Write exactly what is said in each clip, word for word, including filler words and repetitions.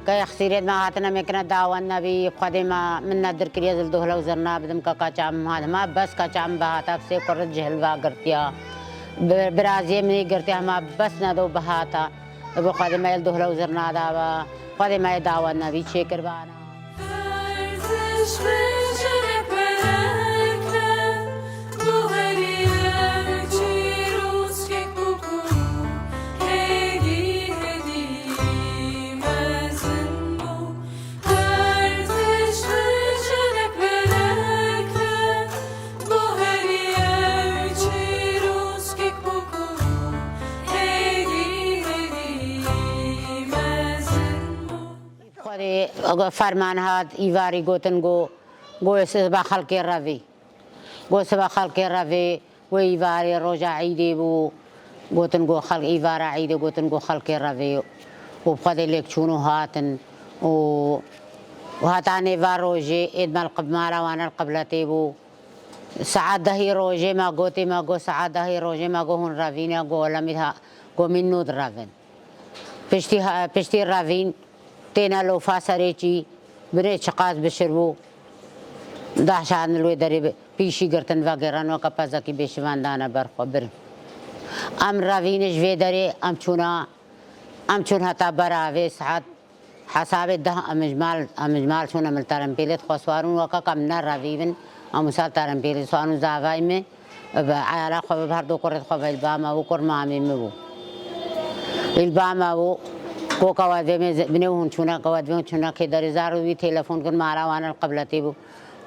Ke xsîrêt me hatine me kine dawen nebî, Xwedê me min nedir kiriye zil dohle û zirna bidim ke kaça min hat. Ma bes kaça min bihata, bi sê kurit cihil va girtiya. Bi-, biraziyê min ê girtiya, hema bes nedo bihata. Bi Xwedê me yê dohle û zirna da ve. Xwedê me yê dawen nebî çêkir bana. Xwedê ferman hat, îvarî gotin go, go siba xelkê revî. Go siba xelkê revê, wê îvarê roja îdê bû. Gotin go xelk îvara îdê, gotin go xelkê revê. Û bi Xwedê lêk çûn û hatin. Û, û heta nêva rojê êd me li qib-, mala wan li qibletê bû. Saet dehî rojê me gotê, me got saet dehî rojê me got hûn revîne, got wela min ha, got min nû direvin. Piştî ha-, piştî revîn têne lofa serê çî, binê çiqas bişir bû. Dahşan li wê derê bi-, pîşî girtin vegêran weke pezekî bêşivan dane ber xwe birin. Em revîne ji vê derê em çûna, em çûn heta beravê saet hesabê deh em ji mal, em ji mal çûn em li terempêlê xwe swarûn weke ke em nerevîbin, em wisa li terempêlê swarûn zavayê me. Bi eyala xwe ve, bi her du kurê xwe ve, li ba me bû, kur mamê min bû. Li ba me bû, goka we divê me ze-, binê hûn çûna, ke we divê hûn çûna kê derê zar û wî telefon kir, mala wan li qibletê bû.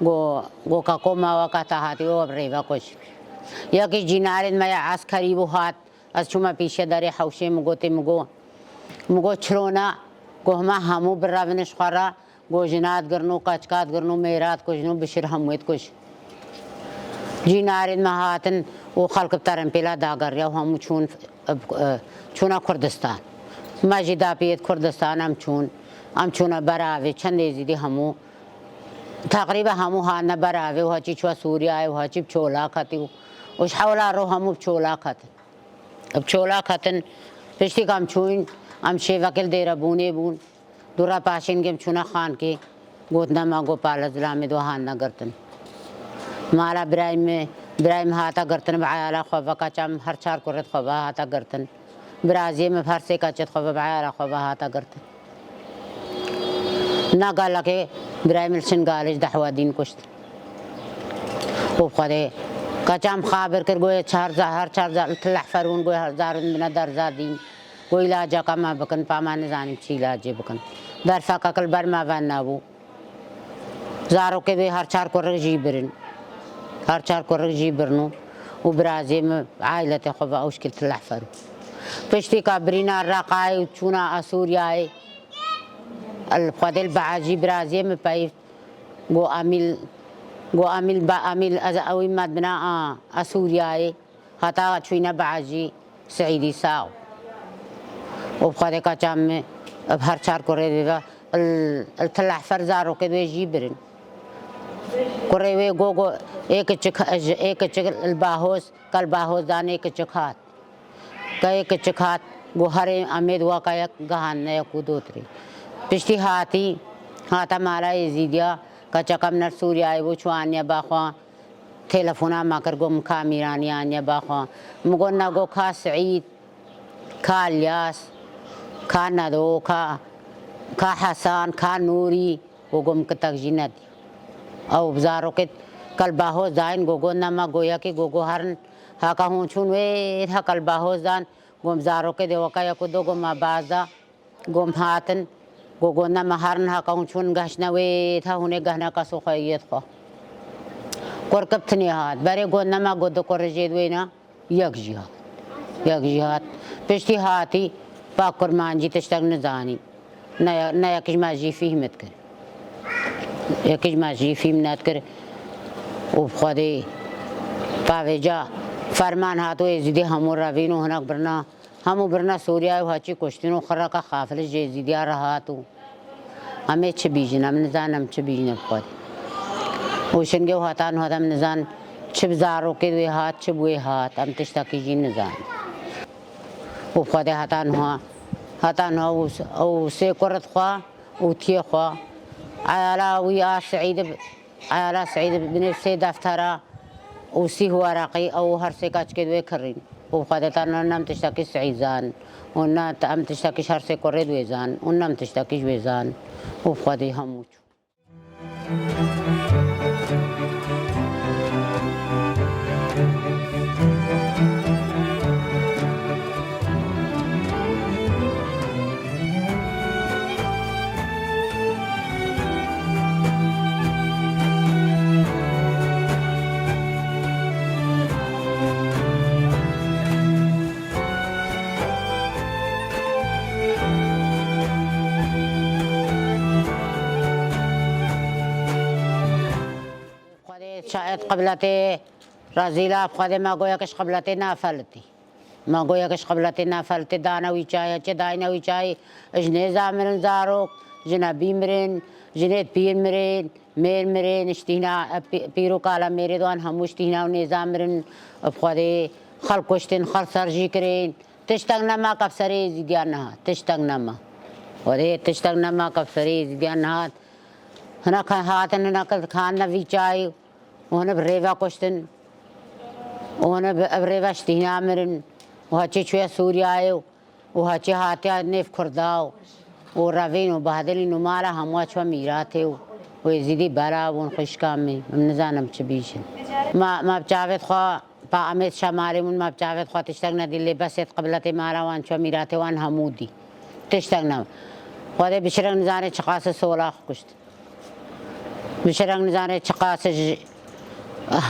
Go, goka ko me we ke te hatî we, we bi rêve kuşt. Yekî cînarên me ya eskerî bû hat, ez çûme pîşe derê hewşê min gotê, min go, min go çirona, go hema hemû birevin ji xwe re, Go jina digirin û qeçika digirin û mêra dikujin û bişir hemûyê dikuj. Cînarên me hatin û xelk bi terempêla dageriya û hemû çûn, e, çûne Kurdistan. Me jî da piyêt Kurdistan em çûn. Em çûne beravê, çend êzîdî hemû, teqrîben hemû hatine beravê û heçî çûye Sûriyayê û heçî bi çolak hatî û, û ji hewla ro hemû bi çolak hatin. Bi çolak hatin, piştî ku em çûn, em şêvekê li Dêrebûnê bûn. Du re paşên gêm çûne xankê, gotine me, got pale zilamê du hatine girtin. Mala birayê min, birayê min hate girtin, bi eyala xwe ve, kaça min her çar kurê xwe ve hate girtin. Biraziyê min bi her sê keçê xwe ve, bi eyala xwe ve hate girtin. Na galekê birayê min li Şingalê ji deh we dîn kuşt. Û bi Xwedê, keça min xabir kir, goyê çar za-, her çar za-, li Til Ehfer hûn goyê her zarûn bine derza dîn. Goyê îlaceke me bikin, pa me nizanin çi îlacê bikin. Derfekek li ber me ve nebû. Zarokê wê her çar kurik jî birin. Her çar kurik jî birin û, û birazê min ailetê xwe ve ew şikil Til Ehfer. Piştî ka birîna Reqayê û çûna Asûriyayê, Li Xwedê li Beecî biraziyê min peyv, go Emîl, go Emîl ba Emîl ez ewî me dibina a, a Sûriyayê. Heta çûyne Beecî Seîdî sax. Û bi Xwedê kaça min bi her çar kurê vê ve, li, li Til Ehfer zarokê wê jî birin. Kurê wê go, go, ê kiçik, ê kiçik li Bahoz, ke li Bahoz dan ê kiçik hat. Keyê kiçik hat, got herê em ê di weka yek gihandine yek û du tirî. Piştî hatî, hate mala Êzîdiya, keçeke min li Sûriyeyê bû, çû aniye ba xwe. Telefona me kir, got min ka Mîranî aniye ba xwe. Min got ne, got ka Seîd, ka Îlyas, ka Nedo, ka, ka Hesan, ka Nûrî. Go, go min kitek jî nediya. Ew bi zarokê ke li Bahoz dayîn, go, go nema, go yekê, go, go herin. Heke hûn çûn wê, heke li Bahoz dan, go min zarokê dê weke yek û du, go me baz da, go min hatin. Go, go nema herin, heke hûn çûn gehiştine wê, he hûn ê gehne kes û xwe yêt xwe. Kurkip tinê hat. Berê go nema, go du kurê jê wêna. Yek jî hat. Yek jî hat. Piştî hatî, pa kurmancî tiştek nizanî. Ne, ne yek ji me jî fîhm dikir. Yek ji me jî fîhm nedikir. Û bi Xwedê, pa vêca ferman hat û Êzîdî hemû revîn û hinek birina, hemû birina Sûriyeyê û heçî kuştin û xirreka xafilij ji Êzîdiya re hat û Em ê çi bîjin, em nizanin em çi bîjin bi Xwedê. Û şingê û heta niha em nizanin çi bi zarokê wê hat, çi bi wê hat, em tiştekî jî nizanin. Û bi Xwedê heta niha, heta niha û, û sê kurit xwe, Û tiyê xwe, eyala wî a Seîdê, eyala Seîdê binêv sê deftera û sîh weraqî, ew her sê keçikê di wê kirîn. Û bi Xwedê te ne, ne em tiştekî Seîd zan û ne em tiştekî ji her sê kurê di wê zan û ne em tiştekî ji wê zan û bi Xwedê hemû çû. Xwedê şahet qibletê razîla, Xwedê me goyek ji qibletê nafelitî. Me goyek ji qibletê nafelitî, dane wî çayê, çi dayne wî çayê, ji nêza mirin zarok, ji nebî mirin, jinê pîr mirin, mêr mirin, ji tîhna, e, pî-, pîr û kala mêrê de wan hemû ji tîhna û nêza mirin, bi Xwedê xelk kuştin, xelk serjî kirin. Tiştek nema ke bi serê Êzîdiyan nehat, tiştek nema. Xwedê tiştek nema ke bi serê Êzîdiyan nehat. Hinek hatin, hinek hatine vî çayê û hine bi rêve kuştin û hine bi, bi rêve ji tîhna mirin û heçî çûye Sûriyeyê û, û heçî hatiye nêv Kurda û, û revîn û behdilîn û mala hemû çûye mîratê û, û Êzîdî bela bûn xwişka min. Em nizanim çi bîjin. Ma, ma bi çavêt xwe pa Amêd Şemalê bûn, ma bi çavêt xwe tiştek nedî lê besêt qibletê mala wan çûye mîratê wan hemû dî. Tiştek ne. Xwedê bişirek nizanê çiqas sola xwe kuşt. Bişirek nizanê çiqas ji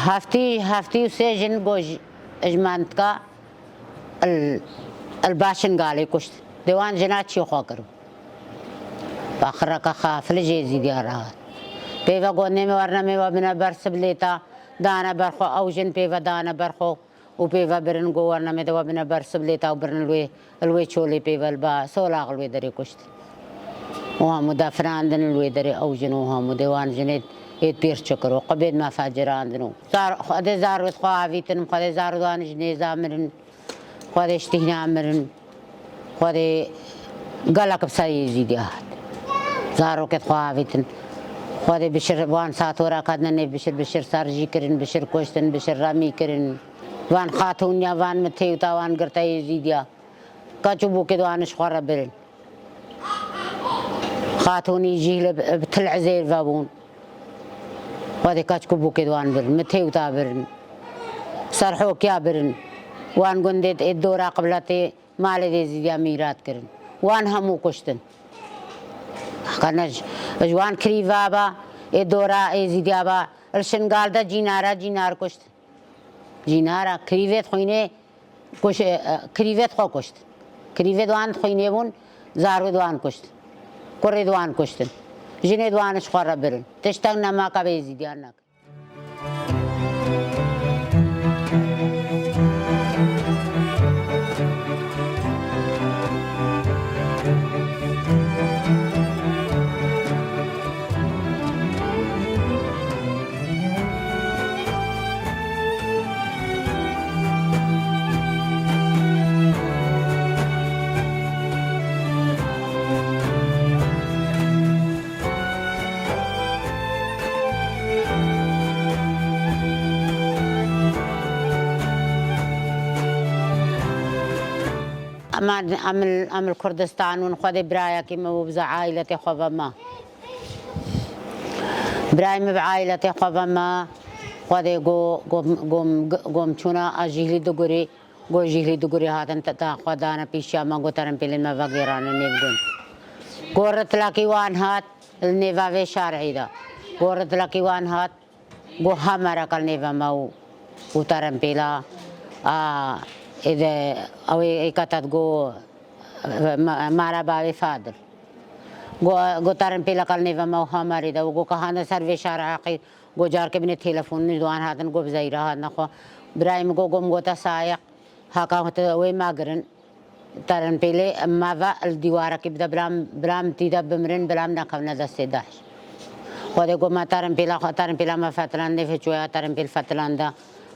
heftî, heftî û sê jin go ji, ji mentika il, il Başingalê kuşt. Dê wan jina çî xwe kir. Axireke xafil jê zîdiya rahat. Pê ve got nême werne me we bine ber siblêta, dane ber xwe, ew jin pê ve dane ber xwe. Û pê ve birin, go werne me de we bine ber siblêta û birin li wê, li wê çolê pê ve li ba solax li wê derê kuştin. Û hemû de firandin li wê derê ew jin û hemû dê wan jinê êd pêr çikir û qibêd me fecirandin û zar-, Xwedê zarwêt xwe avîtin, Xwedê zarwêt wan ji nêza mirin, Xwedê ji tîhna mirin, Xwedê gelek bi ser Êzîdî hat. Zarokêt xwe avîtin. Xwedê bişir wan satora katine nêv bişir, bişir serjî kirin, bişir kuştin, bişir remî kirin. Van xatûniya van mitê û tawan girte Êzîdiya. Kaç û bûkê wan ji xwe re birin. Xatûnî jî li bi, bi til ezêr vebûn. Xwedê kaç ku bûkê wan birin, mitê û ta birin. Serhokiya birin. Wan gundê ê dora qibletê malê dê Êzîdiya mîrat kirin. Wan hemû kuştin. Hekane ji, ji wan kirîva ba, ê dora Êzîdiya ba, li Şingal de cînara cînar kuştin. Cînara kirîvêt xwînê kuş-, e, e, kirîvêt xwe kuşt. Kirîvêt wan xwînê bûn, zarwêt wan kuşt. Kurêt wan kuştin. Jinêt wan ji xwe re birin. Tiştek nema ke bê Êzîdiyan nekin. Ema em, em li Kurdistan û Xwedê birayekî me û bize aîletê xwe ve me. Birayê min bi aîletê xwe ve me, Xwedê go, go, go, go, gom çûna a jîhlî digurî, go jîhlî digurî hatin te, ta xwe dane pîşiya me, go terempêlên me vegêrane nêv gund. Go ritlekî wan hat, li nêva vê şarî de. Go ritlekî wan hat, go hamere kal nêva me û, û terempêla, a, ê de, ew ê, ê kete go, ma-, mala bavê Fadil. Go, go terempêleka li nêva me û hamarê de û go ke hane ser vê şareqî, go carkê binê telefonî ji wan hatin, go bi zeyra hatine xwe. Birayê min go, go min gote Sayeq, haka te wê me girin. Terempêlê me ve li dîwarekî bide, bila, bila em tî de bimirin, bila em nekevine destê DAIŞ. Xwedê go me terempêla xwe, terempêla me fetilande, nêv çûya terempêl fetilande,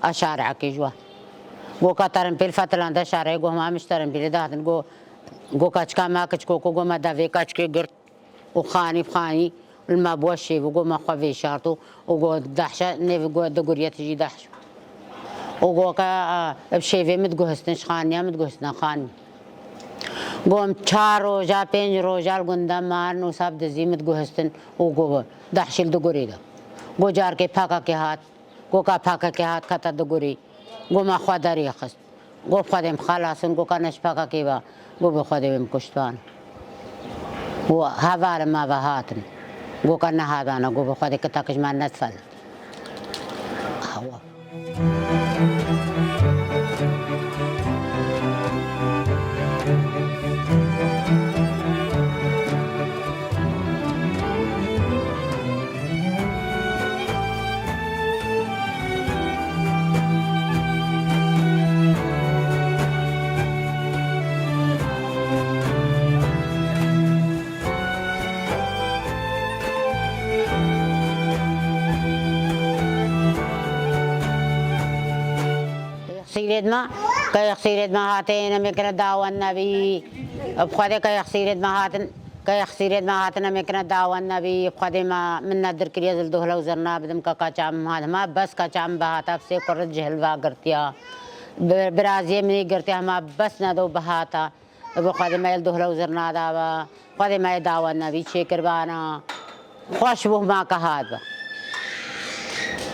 a şareqî ji we. Go ke terempêl fetilande şarê, go hema em ji terempêlê de hatin, go, go keçika me, kiçiko ku go me devê keçikê girt. û xanî bi xanî li me bû şêv û go me xwe vêşart û, û go dehşe nêv go diguriye tijî dehş. Û go ke, e, bi şêvê min diguhistin, ji xaniya min diguhistin, xanî. Go em çar roja, pênc roja li gunda me herin û sab dizî min diguhistin û go dehşî li digurî de. Go carkê P K K hat, go ka P K K hat kete digurî. Go me xwe derî xist. Go bi Xwedê em xelas in, go ka ne ji P K K ve, go bi Xwedê wê em kuşt van. Û hevalên me ve hatin. Go ka nehatane, go bi Xwedê kitak ji me nedifel. Awa. Xîrêt me, ke xîrêt me hatê, ne me kire dawend nebî. Bi Xwedê ke xîrêt me hatin, ke xîrêt me hatin, ne me kire dawend nebî. Bi Xwedê me, min nedir kiriye zil dohle û zirna bidim, ke kaça min hat, hema bes kaça min bihata, bi sê kurê cihil va girtiya. Bi-, biraziyê min ê girtiya, hema bes nedo bihata. Bi Xwedê me yê dohle û zirna da ve. Xwedê me yê dawend nebî çêkiribana. Xweş bû hema ke hat be.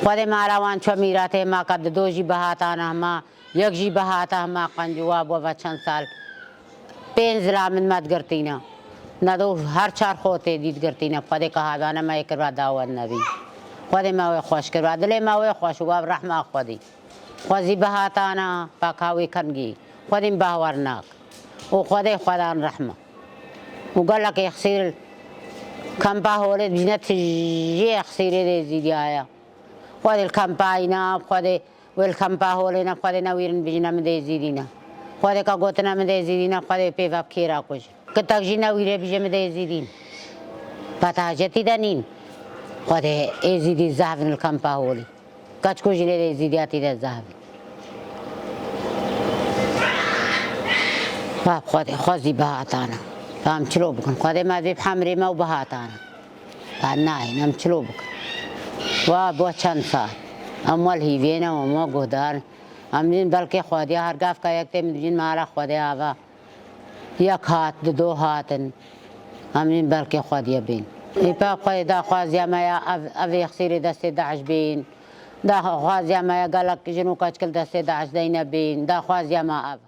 Xwedê me ala wan ço mîratê hema ke dido jî bihatana hema. Yek jî bihata hema qenc û wa bû ve çend sal. Pênc zilamên me digirtîne. Nedo her çar xotê dî digirtîne. Xwedê ke havane me yê kiriba dawend nebî. Xwedê me wê xweş kiriba. Dilê me wê xweş û wa bi rehma Xwedî. Xwezî bihatana, paka wê kengî. Xwedî bawer nak. Û Xwedê Xwedan rehma. Û gelek exsîr kampa holê dijîne tijî exsîrê dê zîdiyaye. Xwedê li kampa îna, Xwedê Wê li kampa holê ne, Xwedê newîrin bijîne min dê zîdîne. Xwedê ka gotine min dê zîdîne, Xwedê pê ve kêra kuj. Kitak jî newîrê bije min dê zîdîn. Peta hacetî de nîn. Xwedê ê zîdî zehvin li kampa holê. Kaç ku jî lê dê zîdiyatî de zehvin. Bab Xwedê, xwezî bihatana. Bam çilo bikin. Xwedê me dê bi hemrê me û bihatana. Ba nayên, em çilo bikin. Wa bo çend sal. Em wel hîvê ne, em wa guhdar. Em jin belkê xwediya her gav ka yek tê min dijîn me ala xwedê ava. Yek hat, dido hatin. Em jin belkê xwediye bên. Îpa xwedê daxwaziya me ya ev, ev yexsîrê destê DAIŞ bên. Daxwaziya me ya gelek jin û keçkil destê DAIŞ deyne bên. Daxwaziya me ev.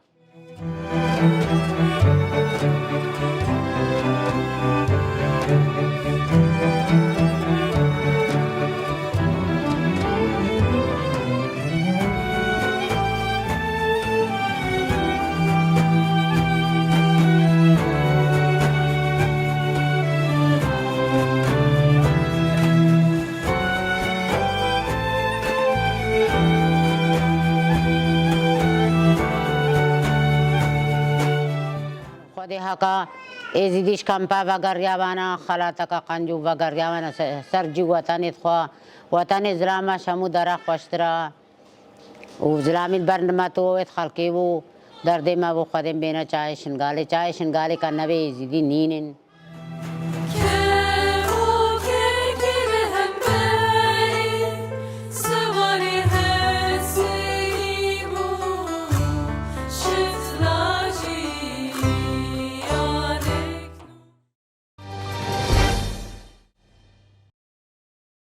Xwedê Heka Êzîdî ji kampa vegeriya vana, xelateke qenc û vegeriya vana se-, ser cî wetenê dixwe. Wetenê zilama ji hemû dera xweştir e. Û zilamî li ber me to wê xelkê bû, derdê me bû, Xwedê bêne çayê Şingalê. Çayê Şingalê ka nebê Êzîdî nînin.